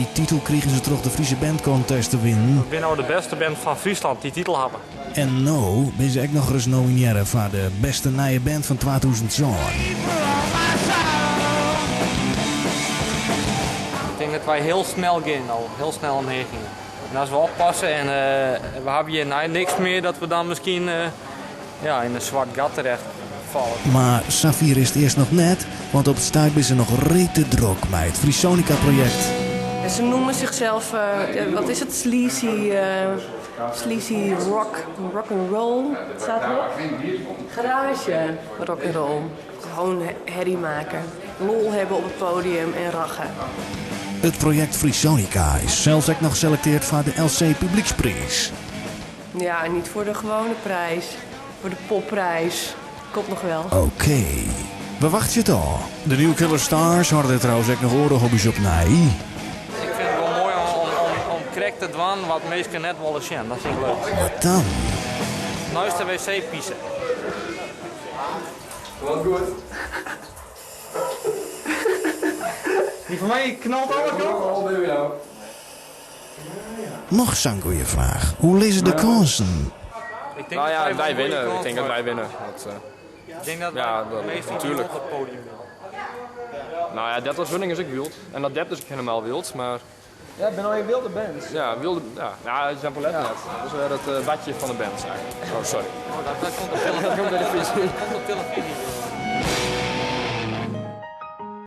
Dy titel krigen se troch de Friese Band Contest te winnen. We binne no de bêste band fan Fryslân, dy titel hawwe. En no binne se ek noch ris nominearre foar de bêste nije band fan 2007. Ik tink dat wy hiel snel gean no, hiel snel omheech gean. En as we oppasse en we hawwe hjirnei niks mear, dat we dan miskien ja, yn in swart gat terecht falle. Mar safier is it earst noch net, want op it stuit binne se noch rete drok mei it Frisonica-projekt. En ze noemen zichzelf, wat is het, sleazy, sleazy rock, rock and roll, wat staat erop? Garage rock and roll. Gewoon herrie maken, lol hebben op het podium en rachen. It projekt Frisonica is sels ek noch selekteard foar de LC Publykspriis. Ja, niet voor de gewone prijs. Voor de popprijs. Komt nog wel. Oké, we wachtsje it ôf. De New Killer Stars hâlde der trouwens ek noch oare hobby's op nei. Ik fyn it wol moai om krekt te dwaan wat minsken net wolle sjen. Dat fyn ik leuk. Wat dan? Neist de wc pise. Wat goed. Dy fan my knalt alle kanten. Al by jou. Noch sa'n goeie fraach, hoe lizze de kânsen? Ik tink Nou ja, dat wy wy winne. wol Ik tink dat wy winne. Dat, Ik denk dat Ja, wy dat- meestal natuurlijk. op het podium willen. nou ja, dat als winning is ek wyld. En dat Dept is ek hielendal wyld, mar Ja, it binne allegear wylde bands. ja, wylde, ja, ja, Jean Paulette net. Dat is wer it watje fan de band eigenlijk. Oh, sorry. Oh, dat komt op televyzje. Dat komt op televyzje.